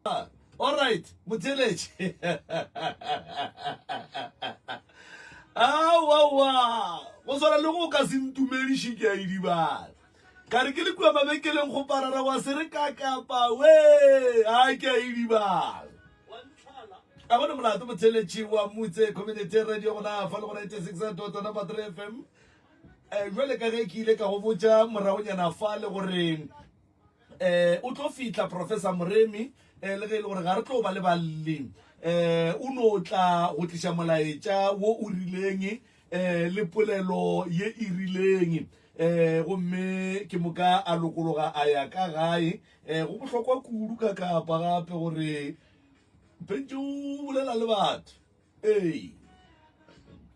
Alright, motheeletši. Aowaowa, go swana le go ka se ntumediše ke a idibala. Ka re ke le kua mabenkeleng go parara wa se re ka kapa we, a ke a idibala. A gone molato motheeletši wa Mutse Community Radio gona fa le go 96.3 number 3 FM. Eh, jwale ka ge ke ile ka go botša moragonyana fa le gore eh o tlo fihla Professor Moremi eh le ge e le gore ga re tlo ba le balli eh o no tla go tliša molaetša wo o rileng eh le polelo ye e rileng eh gomme ke moka a lokologa a ya ka gae eh go bohlokwa kudu ka kapa gape gore Bentše o bolela le batho ee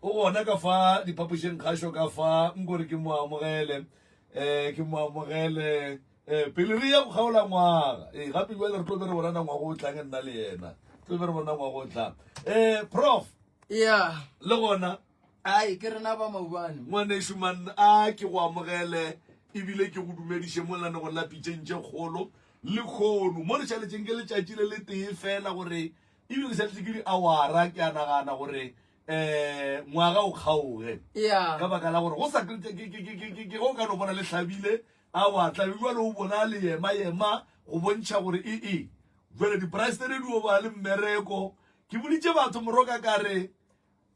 o gona ka fa diphapošeng kgašo ka fa nkore ke mo amogele um ke mo amogele um pele re ya go kgaola ngwaga ee gape jale re tlo be re bonana ngwaga o tlang nna le yena tlo be re bona ngwaga o tlang um prof ya le gona ai ke rena ba maubane ngwanešu man a ke go amogele ebile ke go dumediše mo lanegong la pitšeng tše kgolo le kgono mo re šaletšeng ke letšatši le le tee fela gore ebile re šaletše ke diawara ke a nagana gore um ngwaga o kgaoge ya ka baka la gore go sa ke go ka no bona le hlabile a wa tla jale o bona le yema yema go bontšha gore ee e jale di-price tse di o ba le mmereko ke boditše batho moroka ka re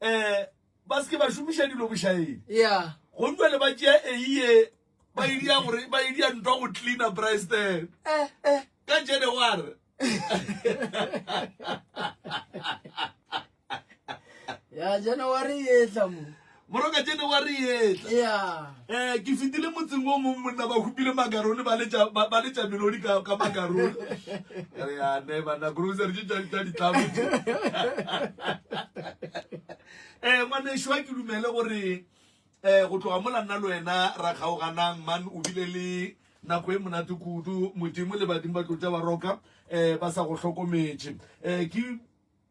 um ba se ke ba šomiša dilo bošaedi ya go jale ba tšea eiye ba idia gore ba idia ntwa go cleaner Bryston eh eh ka January ya January e tla mo moro ka January e tla ya eh ke fitile motseng o mong monna ba hupile makarone ba letša ba letša melodi ka ka makarone re ya ne bana grocery tše tša ditlamo eh ngwanešu a ke dumele gore Eh, go tloga mola nna le wena ra kgaoganang man o bile le nako e monate kudu modimo le badimo ba tlotša ba roka um ba sa go hlokometše um ke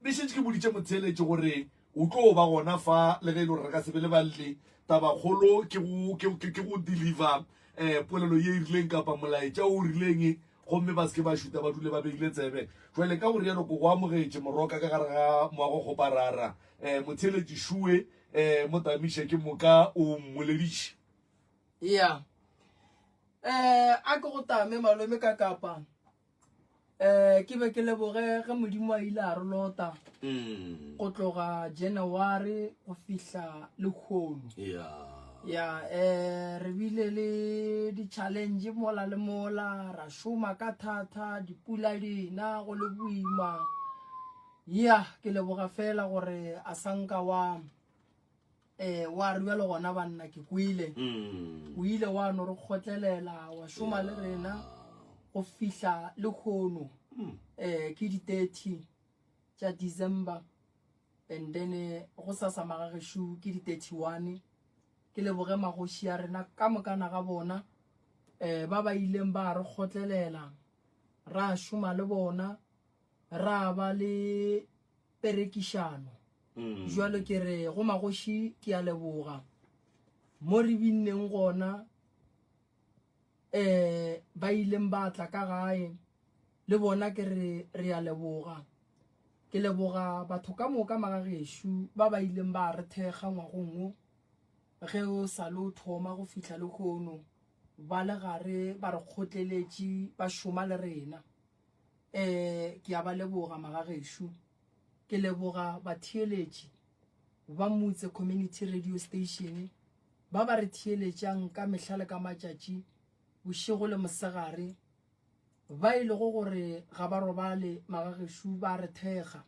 be šetše ke boditše motheeletše gore o tlo ba gona fa le ge e le gore re ka se be le balle tabakgolo ke go ke ke ke go deliver um polelo ye e rileng kapa molaetša o rileng gomme ba se ke ba šuta ba dule ba beile tsebe jwale ka go rialo ko go amogetše moroka ka gare ga moago kgoparara um motheeletši šue um mo tamiše ke moka o mmolediše ya um a ke go tame malome ka kapa um ke be ke leboge ge modimo a ile a re lota mm. go tloga january go fihla lekgono ya um re bile le di-challenge mola le mola ra šoma ka thata dipula dina go le boima Ya, ke leboga fela gore a sanka wa eh wa re bjalo gona banna ke kwele. Mm. O ile wa no re kgotlelela wa šoma le rena go fihla le kgono. Mm. Eh ke di 30 tša December and then eh, go sasa magageshu ke di 31 ke leboge magoši a rena ka mokana ga bona eh ba ba ileng ba re kgotlelela ra šoma le bona ra ba le perekišano mm. jwalo ke re go magoši ke a leboga mo re binneng gona um ba ileng ba tla ka gae le bona ke re re a leboga ke leboga batho ka moka magagešu ba ba ileng ba re thekga ngwagong wo ge o sa le o thoma go fihla le kgono ba le gare ba re kgotleletše ba šoma le rena um ke a ba leboga magagešo ke leboga batheeletši ba motse community radio station ba ba re theeletšang ka mehla le ka matšatši bošego le mosegare ba e lego gore ga ba robale magagešo ba re thekga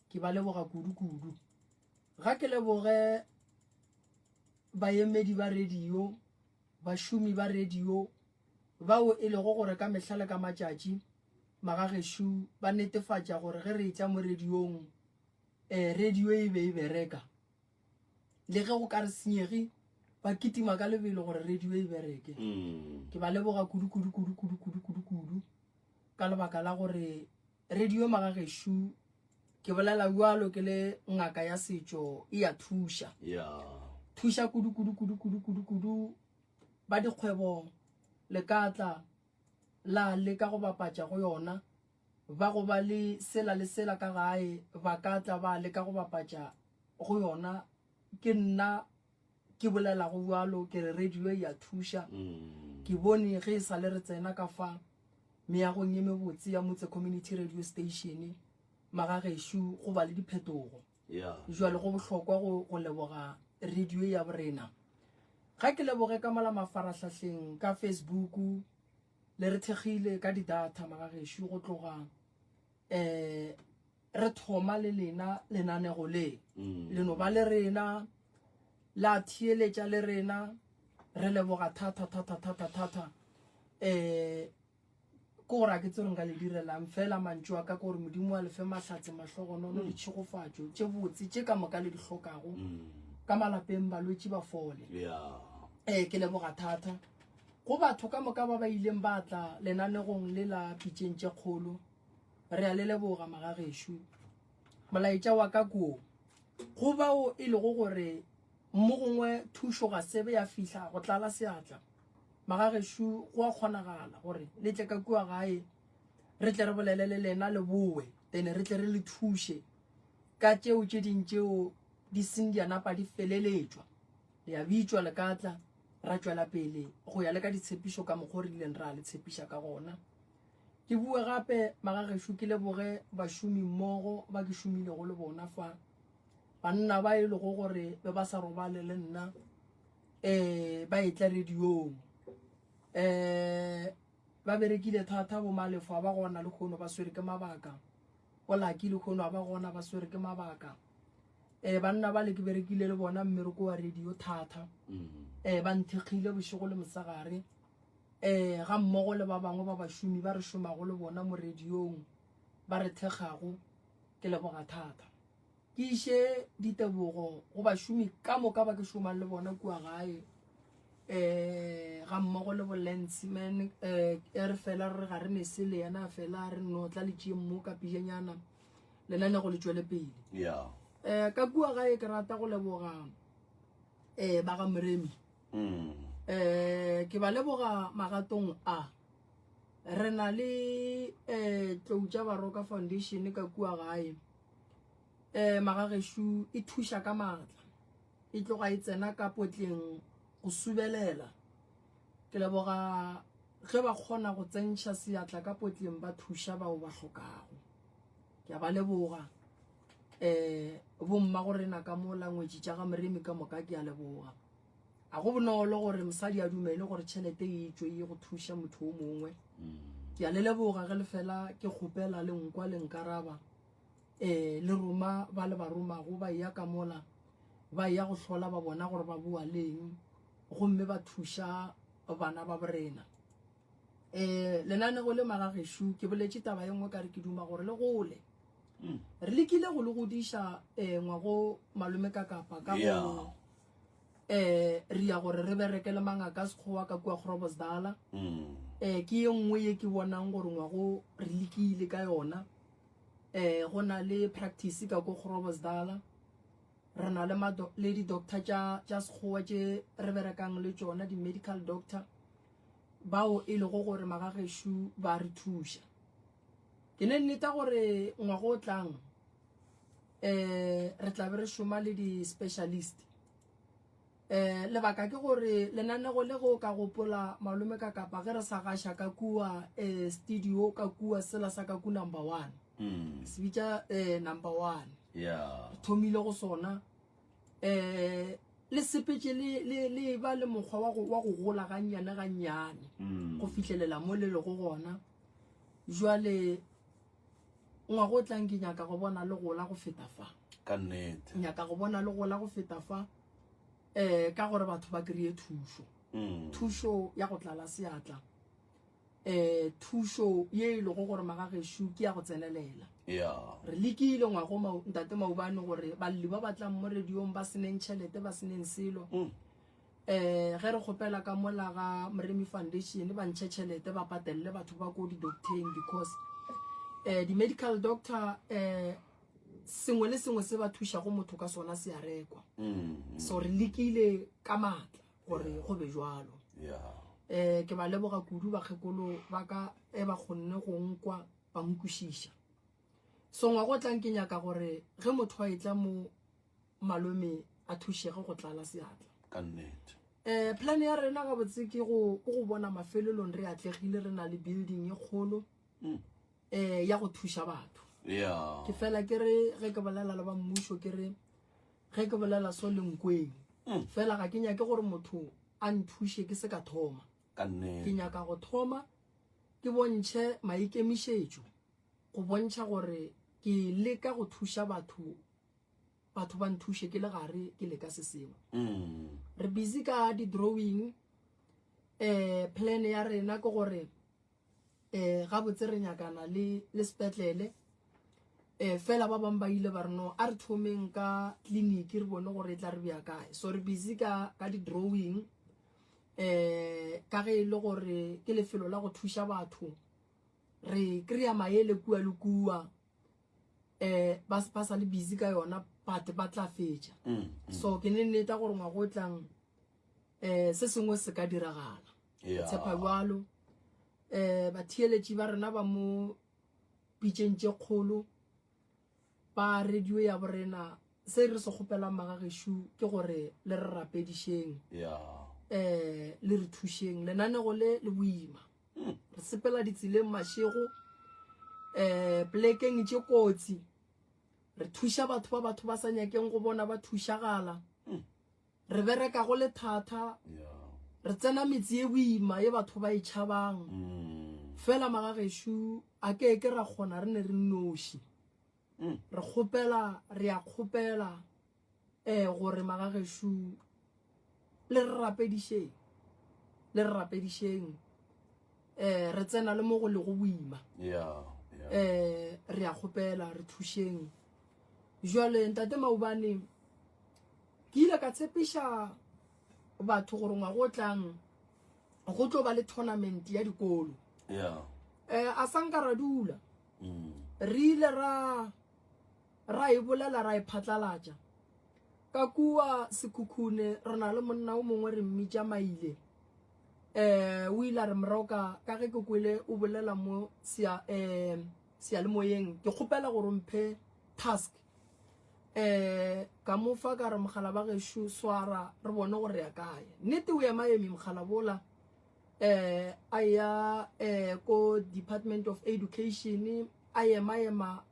ke ba leboga kudu-kudu ga ke leboge baemedi ba radio bašomi ba radio bao e lego gore ka mehla le ka matšatši magagešo ba netefatša gore ge re etla mo radiong um radio e be e bereka le ge go ka re senyege ba kitima ka lebelo gore radio e bereke mm. ke ba leboga kudu kudu kudu kudu kudu kudu kudu ka lebaka la gore radio magagešo ke bolela bjalo ke le ngaka ya setšo e ya thuša yeah. thuša kudu kudu kudu kudu kudu kudu ba dikgwebo le ka tla la leka go bapatša go yona. Ba go ba le sela le sela ka gae ba ka tla ba leka go bapatša go yona. Ke nna ke bolelago bjalo ke re radio e a thuša. Ke bone ge e sa le re tsena ka fa meagong ye mebotse ya Motse Community Radio Station magagešo go ba le diphetogo. Jwale go bohlokwa go go leboga radio ya borena. Ga ke leboge ka mola mafarahlahleng ka Facebook le re thekgile ka di-data magagešo go tloga um re thoma le lena lenanego le mm. le no ba le rena la theeletša le rena re leboga thata thata thata thata um ke gore a ke tsere nka le direlang fela mantšu a ka ke gore modimo a lefe mahlatse mahlogonono mm. ditšhegofatšo tše botse tše ka moka le di hlokago mm. ka malapeng balwetši ba fole ee ke leboga thata Go batho ka moka ba ba ileng ba tla lenanegong le la Pitšeng tše Kgolo, re a le leboga magagešo. Molaetša wa ka ke wo, Go bao e lego gore mo gongwe thušo ga se be ya fihla go tlala seatla, magagešo go a kgonagala gore le tle ka kua gae re tle re bolele le lena le bowe then re tle re le thuše ka tšeo tše ding tšeo di seng di a napa di feleletšwa. Le a bitšwa, le ka tla, ra tšwela pele go ya le ka ditshepišo ka mokgwa o re ileng ra le tshepiša ka gona. Ke bue gape, magagešo, ke leboge bašomi mmogo ba ke šomilego le bona fa, banna ba e lego gore be ba sa robale le nna, um ba etla radiong, um ba berekile thata, bo Malefo a ba gona lehono ba swere ke mabaka, bo Lucky lehono a ba gona ba swere ke mabaka. um banna ba le ke berekile le bona mmereko wa radio thata um ba nthekgile bošego le mosegare um ga mmogo le ba bangwe ba bašomi ba re šomago le bona mo radiong ba re thekgago ke leboga thata ke iše ditebogo go bašomi ka moka ba ke šomang le bona kua gae um ga mmogo le bo landsman um e re fela re ga re ne se le yena fela re no tla le tšeeng mo ka pijenyana lenanego le tšwele pele yeah eh ka kua gae ke rata go leboga eh ba ga moremi mm. eh ke ba leboga magatong a re na le eh tlou tša baroka foundation ka kua gae eh magagešu e thuša ka maatla e tloga e tsena ka potleng go subelela ke leboga ge ba kgona go tsentšha seatla ka potleng ba thuša bao ba hlokago ke a ba leboga um bomma go rena ka mo langwetši tša ga moremi ka moka ke a leboga a go bonolo gore mosadi a dumele gore tšhelete e tšwe e go thuša motho o mongwe ke a le leboga ge le fela ke kgopela le nkwa le nkaraba um le roma ba le ba romago ba eya ka mola ba eya go hlola ba bona gore ba boa leng gomme ba thuša bana ba borena um lenanego le magagešo ke boletše taba ye nngwe ka re ke duma gore le gole mm. re lekile go le godiša um ngwago malome ka kapa ka go um re ya gore re bereke le mangaka a sekgowa ka kua grobosdala um mm. ke ye nngwe ye ke bonang gore ngwago re lekile ka yona um go na le practice ka ko grobosdala re na le le di-doctor tša sekgowa tše re berekang le tšona di-medical doctor bao e lego gore magagešo ba re thuša. Ke ne nneta gore ngwaga o tlang um re tla be re šoma le di-specialist. Um lebaka ke gore lenanego le go ka gopola malome ka kapa ge re sa gaša ka kua um studio ka kua sela sa ka ku number one mm. se bitša um number one yeah. re thomile go sona um le sepetše le, le, le ba le mokgwa wa go, wa go gola gannyane gannyane mm. go fihlelela mo le lego gona jwale ngwaga o tlang ke nyaka go bona le gola go feta fa ka nnete nyaka go bona le gola go feta fa um ka gore batho ba kry-e thušo mm. thušo ya go tlala seatla um thušo ye e lego gore magagešo ke ya go tsenelela yeah. re lekile ngwago mau, ntate maubane gore balli ba batlang mo radiong ba seneng tšhelete ba seneng selo mm. eh ge re kgopela ka mola ga Moremi Foundation ba ntšhe tšhelete ba patelele batho ba ko di-docteng because eh di-medical doctor eh sengwe le sengwe se ba thušago motho ka sona se a rekwa mm. so re lekile ka maatla gore go be jwalo yeah. eh ke ba leboga kudu bakgekolo ba ka e ba kgonne go nkwa. ba nkwešiša. So ngwaga o tlang ke nyaka gore ge motho a etla mo malome a thušege go tlala seatla. Ka nnete. Eh plan ya rena gabotse ke go ke go bona mafelelong re atlegile re na le building e kgolo mm. eh ya go thuša batho. Yeah. Ke fela ke re ge ke bolela le ba mmušo ke re ge ke bolela so le nkweng. Mm. Fela ga ke nyake gore motho a nthuše ke se ka thoma. Ka nnete. Ke nyaka go thoma ke bontšhe maikemišetšo go bontšha gore ke leka go thuša batho batho ba nthuše ke le gare ke leka se sengwe mm. re busy ka di-drawing um plan ya rena ke gore um gabotse re nyakana le le sepetlele um fela ba bangwe ba ile ba re no a re thomeng ka tleliniki re bone gore e tla re bja kae so re busy ka ka di-drawing um ka ge e le gore ke lefelo la go thuša batho re kry-a maele kua le kua um ba ba sa le busy ka yona but ba tla fetša mm, mm. so ke ne nneta gore ngwago o tlang um se sengwe se ka diragala tshepa jalo um batheeletši ba rena ba mo pitšeng tše kgolo ba radio ya borena se re se kgopelang magagešu ke gore le re rapedišeng um le re thušeng lenanego le le boima hmm. re sepela ditseleng mašego um plekeng tše kotsi re thuša batho ba batho ba sa nyakeng go bona ba thušagala hmm. re bereka go le thata re tsena metse ye boima ye batho ba e tšhabang hmm. fela magagešu a ke ke ra kgona re ne re nnoši re kgopela re a kgopela um gore magagešo le re rapedišeng le re rapedišeng um re tsena le mo go lego boima um re a kgopela re thušeng jwale ntate maubane ke ile ka tshepiša batho gore ngwago o tlang go tlo ba le tournament ya dikolo um a sanka ra dula mm. re ile ra ra e bolela ra e phatlalatša. Ka kua Sekhukhune re na le monna o mongwe re mmitša Maile. Eh, o ile a re Moroka ka ge ke kwele o bolela mo sea, eh, seyalemoyeng ke kgopela gore o mphe task. Eh, ka mo fa ka re mogala ba gešo swara re bone gore ya kae. Nnete o ema eme mogala bola eh a ya eh ko Department of Education a ema ema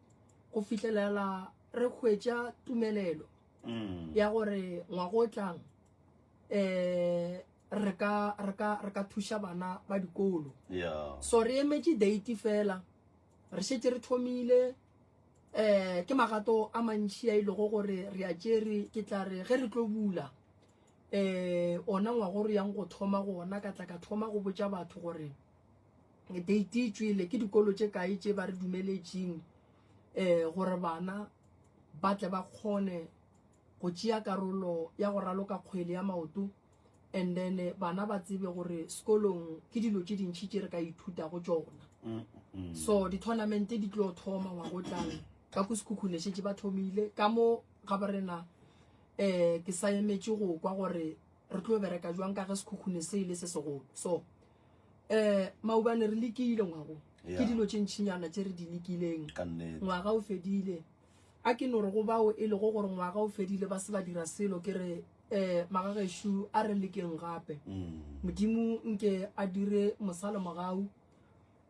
go fihlelela re hwetša tumelelo mm. ya gore ngwago o tlang um re ka re ka re ka thuša bana ba dikolo yeah. so re emetše date fela re šetše re thomile eh ke magato a mantši a ilego gore re a tšere ke tla re ge re tlo bula eh ona ngwago re yang go thoma go ona ka tla ka thoma go botša batho gore date e tšwele ke dikolo tše kae tše ba re dumeletšeng um gore bana ba tle ba kgone go tšea karolo ya go raloka kgwele ya maoto and then eh, bana ba tsebe gore sekolong ke dilo tše dintšhi tše re ka ithutago tšona mm, mm. so di-tournament di tlo thoma ngwago tlang ka ko sekhukhune šetše ba thomile ka mo ga ba rena um ke sa emetše go kwa gore re tlo bereka jwang ka ge sekhukhune se e le se segolo so um maubane re lekile ngwago ke dilo tše ntšhinyana tše re di lekileng ngwaga o fedile a ke no re go bao e lego gore ngwaga o fedile ba se ba dira selo ke re um magagešo a re lekeng gape mm. modimo nke a dire mosalo mogau um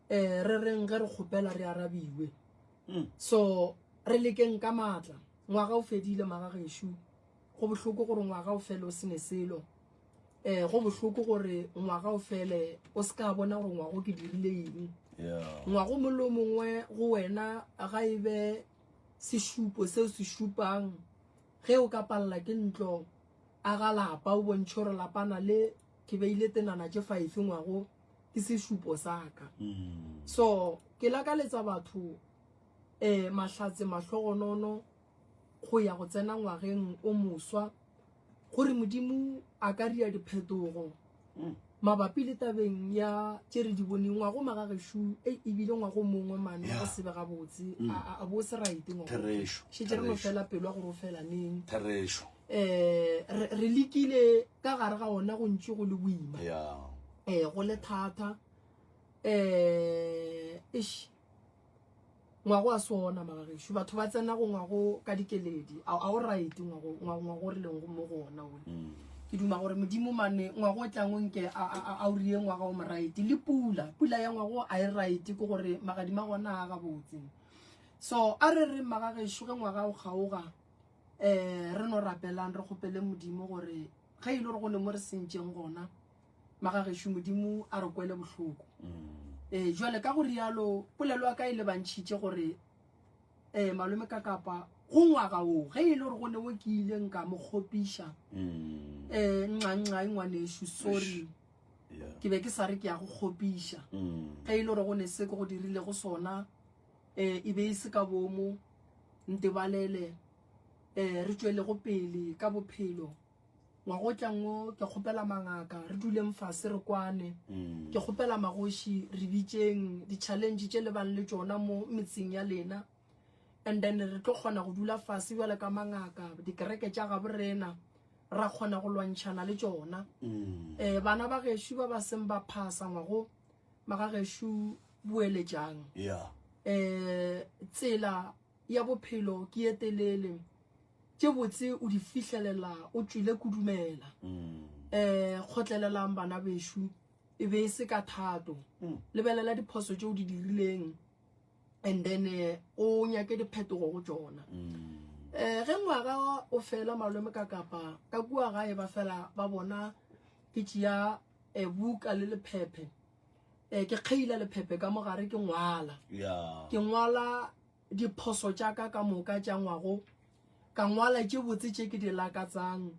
re reng ge re kgopela re arabiwe mm. so re lekeng ka maatla ngwaga o fedile magagešo go bohloko gore ngwaga o fele o sene selo um go bohloko gore ngwaga o fele o se ka bona gore ngwago ke dirile eng ngwago mongwe le mongwe go wena ga e be sešupo seo se šupang ge o ka palela ke ntlo a ga lapa o bontšhe gore lapana le ke beile tenana tše five ngwago ke sešupo sa ka mm. so ke lakaletsa batho um mahlatse mahlogonono go ya go tsena ngwageng o moswa gore Modimo a ka ria diphetogo mm. mabapi le tabeng ya tše re di boneng ngwago magagešu e ebile ngwago mongwe mane go sebe gabotse mm. a bo se raite ngwagošetse re no fela pelo ya gore o fela neng therešo um re lekile ka gare ga ona go ntši go le boima um go le thata um ish. Ngwago a se ona magagešo, batho ba tsena go ngwago ka dikeledi, a a o right ngwago ngwago ngwago re leng mo go ona o. Mm. Ke duma gore modimo mane ngwago o tlang o nke a a a o rie ngwaga o mo right le pula, pula ya ngwago a e right ke gore magadima gona a gabotse. So a re re magagešo ge ngwaga o kgaoga eh re no rapelang re kgopele modimo gore ge e le gore go ne mo re sentšeng gona Magagešo Modimo a re kwele bohloko. Mm. Jwale ka go rialo polelo ya ka e lebantšhitše gore um malome ka kapa go ngwaga wo ge e le gore go ne wo ke ileng ka mo kgopiša um nxa-nxai ngwanešu sorry ke be ke sa re ke ya go kgopiša mm. ge e le gore go ne se ke go dirile go sona um e be e se ka bomo ntebalele um re tšwelego pele ka bophelo Ngwagotlang wo ke kgopela mangaka re duleng fase re kwane. Mm. Ke kgopela magoši re bitšeng di-challenge tše le bang le tšona mo metseng ya lena. And then re tlo kgona go dula fase bjale ka mangaka dikereke tša gabo rena ra kgona go lwantšhana le tšona. Mm. Eh, bana ba gešo ba ba seng ba phasa ngwago magagešo boeletšang. Yeah. Eh, tsela ya bophelo ke ye telele. Tše botse o di fihlelela o tšwile kudumela. Um kgotlelelang bana bešo, e be e se ka thato. Mm. Lebelela diphoso tše o di dirileng and then eh, o nyake diphetogo go tšona. Um ge ngwaga o fela malome ka kapa ka kua gae ba fela ba bona ke tšea eh, buka le lephephe um ke kgeila lephephe ka mogare ke ngwala ke ngwala diphoso tša ka ka moka tša ngwago, ka ngwala tše botse tše ke di lakatsang,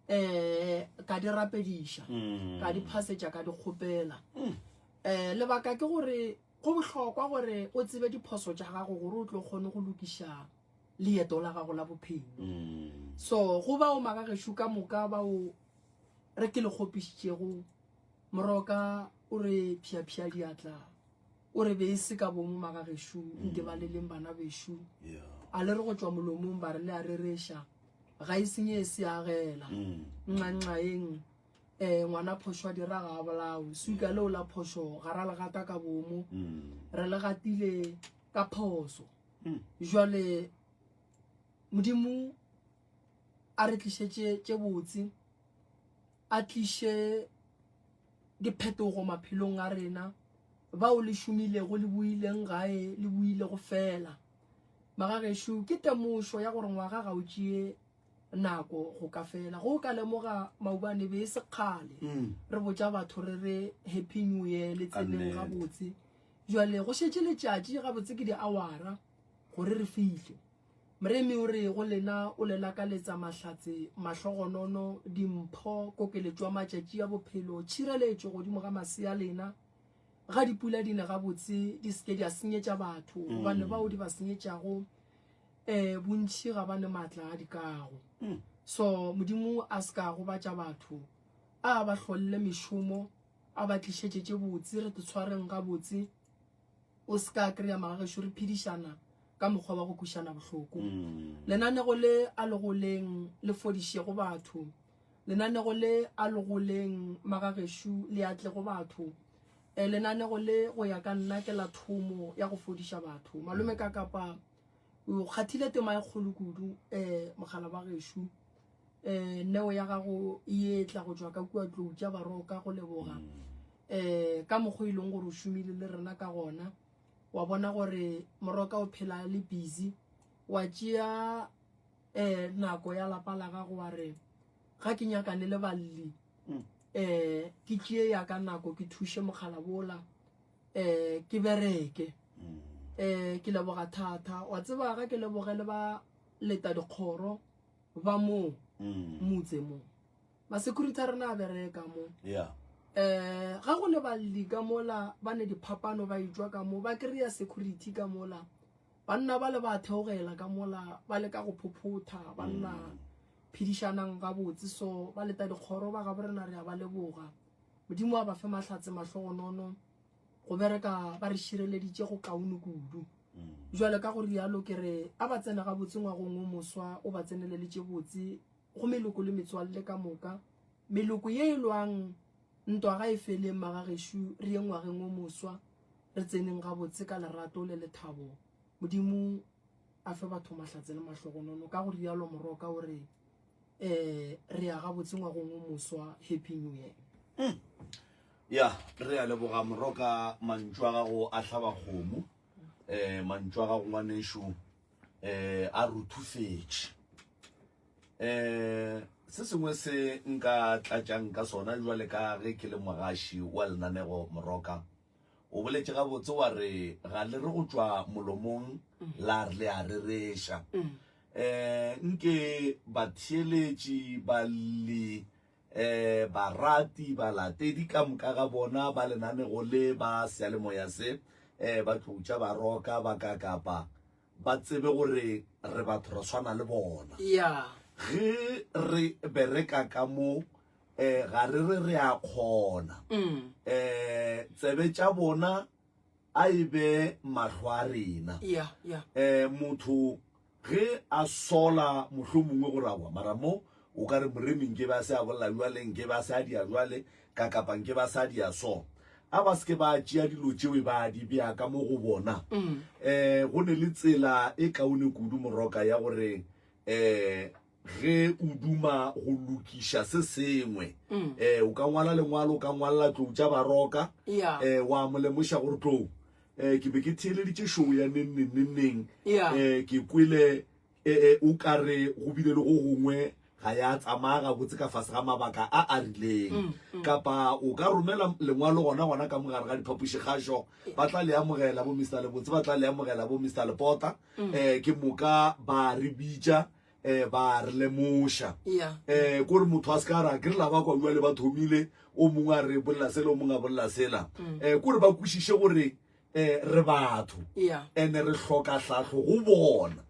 um ka di rapediša, mm. ka di phasetša, ka di kgopela. Mm. Um lebaka ke gore go bohlokwa gore o tsebe diphoso tša gago gore o tlo kgone go lokiša leeto la gago la bophelo. Mm. So go bao magagešo ka moka bao re ke le kgopišitšego moroka o re phiaphia diatla O re be e se ka bomo magagešo, ntebaleleng bana bešo. A le re go tšwa molomong ba re le a rereša, ga e senye e se agela. Mm. Nxa-nxaeng um ngwana phošo a dira ga a bolawe. Suka leo la phošo ga ra le gata ka bomo, mm. re le gatile ka phoso. Mm. Jwale Modimo a re tlišetše tše botse, a tliše diphetogo maphelong a rena, bao le šomilego le boileng gae le boile go fela. Magagešo, ke temošo ya gore ngwaga ga o tšee nako go ka fela. Go o ka lemoga maubane be e se kgale mm. re botša batho re re happy new year le tseneng gabotse. Jwale go šetše letšatši gabotse ke diawara gore re fihle. Moremi o re go lena o le lakaletsa mahlatse, mahlogonono, dimpho, kokeletšo ya matšatši a bophelo, tšhireletšo godimo ga masea a lena. Ga dipula di ne gabotse di se ke di a senyetša batho, mm. gobane bao di ba senyetšago um bontši ga ba ne maatla a dikago. Mm. So Modimo a se ka gobatša batho, a ba hlolle mešomo, a ba tlišetše tše botse, re te tshwareng gabotse. O se ka kry-a magagešo re phedišana ka mokgwa wa go kwešana bohloko. Mm. Lenanego le a le goleng le fodišego batho. Lenanego le a le goleng magagešo le atle go batho. E, lenanego le go ya ka nna ke la thomo ya go fodiša batho. Malome ka kapa o kgathile tema e kgolo kudu um mogala wa gešo um neo ya gago e etla go tšwa ka kua tlou tša baroka go leboga um ka mokgwa e leng gore o šomile le rena ka gona wa bona gore moroka o phela le busy wa tšea um nako ya lapa la gago wa re ga ke nyakane le balli um ke tšee ya ka nako ke thuše mogala bola um ke bereke um ke leboga thata wa tseba ga ke leboge le ba leta dikgoro ba mo mm. motse mo ma-security a rena a bereka mo yeah. eh ga go ne balli ka mola ba ne diphapano ba etswa ka mo ba kry-a security ka mola banna ba le ba theogela ka mola ba leka go phophotha banna mm. phedišanang gabotse so ba leta dikgoro ba gabo rena re a ba leboga modimo a ba fe mahlatse mahlogonono go bereka ba re šireleditše go kaone kudu mm. jwale ka go rialo ke re a ba tsene gabotse ngwagong o moswa o ba tseneleletše botse go meloko le metswalle ka moka meloko ye e lwang ntwa ga e feleng magagešo re ye ngwageng o moswa re tseneng gabotse ka lerato le lethabo. Modimo a fe batho mahlatse le mahlogonono ka go rialo moroka o re um re ya gabotse ngwagong o moswa happy new year hmm. Ya re a leboga moroka mantšu a gago a hlaba kgomo um mantšu a gago ngwanešu um a ruthufetše um se sengwe se nka tlatšang ka sona jwale ka ge ke le mogaši wa lenanego moroka O boletše gabotse wa re ga le re go tšwa molomong la re le a rereša. Um nke batheeletši, balli, um barati, balatedi ka moka ga bona ba lenanego le ba seyalemoya se, um ba tlou tša ba roka, ba kakapa, ba tsebe gore re batho re swana le bona. Ge re bereka ka mo eh ga re re re a kgona mm. eh tsebe tša bona a e be mahlo a rena yeah, yeah. eh motho ge a sola mohlomongwe gore awa mara mo o ka re moremi nke ba se a bolela jwale nke ba se a dia jwale ka kapa nke ba sa dia so a ba seke ba tšea dilo tšeo ba di bea ka mo go bona um go ne le tsela e kaone kudu moroka ya gore um Ge o duma go lokiša se sengwe, um o ka ngwala lengwalo, o ka ngwalela tlou tša baroka, um wa mo lemoša gore tlou, um ke be ke theeleditše show ya neng neng neng neng, um ke kwele um o ka re go bile le go gongwe ga ya tsamaya gabotse ka fase ga mabaka a a rileng. Mm, mm. Kapa o ka romela lengwalo gona gona ka mogare ga diphapošikgašo, ba tla le amogela bo Mister Lebotse, ba tla le amogela bo Mister Lepota, um ke moka ba re bitša um ba re lemoša um kore motho a se ka ra ke re la ba kwa bjale ba thomile o mongwe a re bolela sela o mongwe a bolela sela um mm. kore ba kwešiše gore um re batho and-e re hloka hlahlo go bona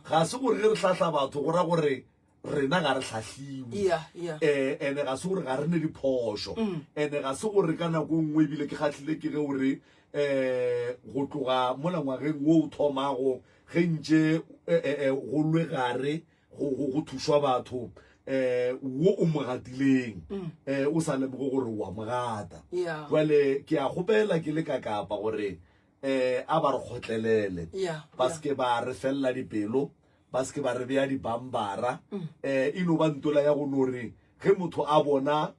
ga se gore ge re hlahla batho go ra gore rena ga re hlahliwe um ene ga se gore ga re ne diphošo mm. ene ga se gore ka nako nngwe ebile ke kgahlile ke ge o re um go tloga mola ngwageng wo o thomago ge ntše eh, eh, eh, go lwe gare go thušwa batho um wo o mo gatileng um o sa lemoge gore wa mo gata jale ke a kgopela ke le ka kapa gore um a ba re kgotlelele ba seke ba re felela dipelo ba seke ba re bea dibambara um e no ba ntola ya go no re ge motho a bona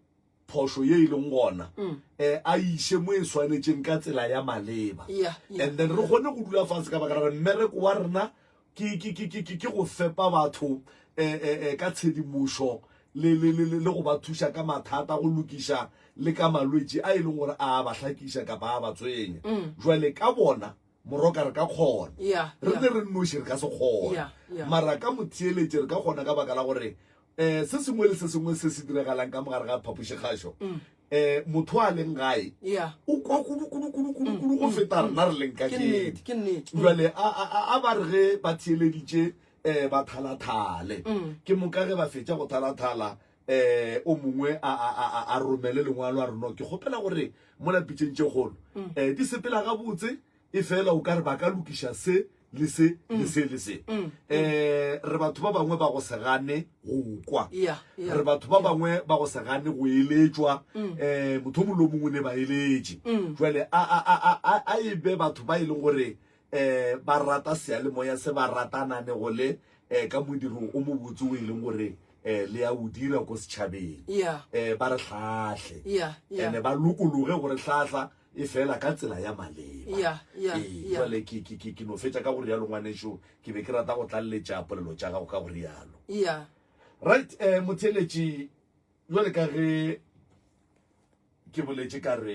phošo ye e leng gona um a iše mo e swanetšeng ka tsela ya maleba and then re kgone go dula fatshe ka baka la gore mmereko wa rena ke, ke, ke, ke, ke, ke go fepa batho um um ka tshedimošo le, le, le, le go ba thuša ka mathata go lokiša le ka malwetši a e leng gore a ba hlakiša kapa a ba tswenya mm. jwale ka bona Moroka re ka kgona. Yeah, Re yeah. ne re nnoši re ka se kgona. Yeah, yeah. Mara ka motheeletše re ka kgona ka baka la gore um se sengwe le se sengwe se se diragalang ka mogare ga phapošikgašo um motho a leng gae Yeah. o kwa kudu kudu kudu kudu kudu go feta rena re leng ka Ke keno. nnete, ke nnete. Jwale a a a- a ba re ge ba theeleditše um ba thalathale ke moka ge ba fetša go thalathala um o mongwe a, a, a, a, a romele lengwalo a re no ke kgopela gore mola pitšeng tše kgolo um di sepela gabotse e fela o ka re ba ka lokiša se le se le se le se um re batho ba bangwe ba go se gane go kwa Yeah, yeah, re batho ba bangwe ba go se gane go eletšwa um motho o mongwe le o mongwe ne ba eletše jale a, a, a, a, a, a e be batho ba e leng gore um ba rata seyalemoya se ba ratananego le um ka modiro o mobotse o e leng gore um le ya o dira ko setšhabeng Yeah. um ba re hlahle Yeah, yeah. ene ba lokologe gore hlahla e fela ka tsela ya maleba Yeah, yeah, Ee, yeah. jwale ke, ke, ke, ke no fetša ka go rialo ngwanešo ke be ke rata go tlaleletša polelo tša gago ka go rialo Yeah. right um motheeletši jwale ka ge ke boletše ka re.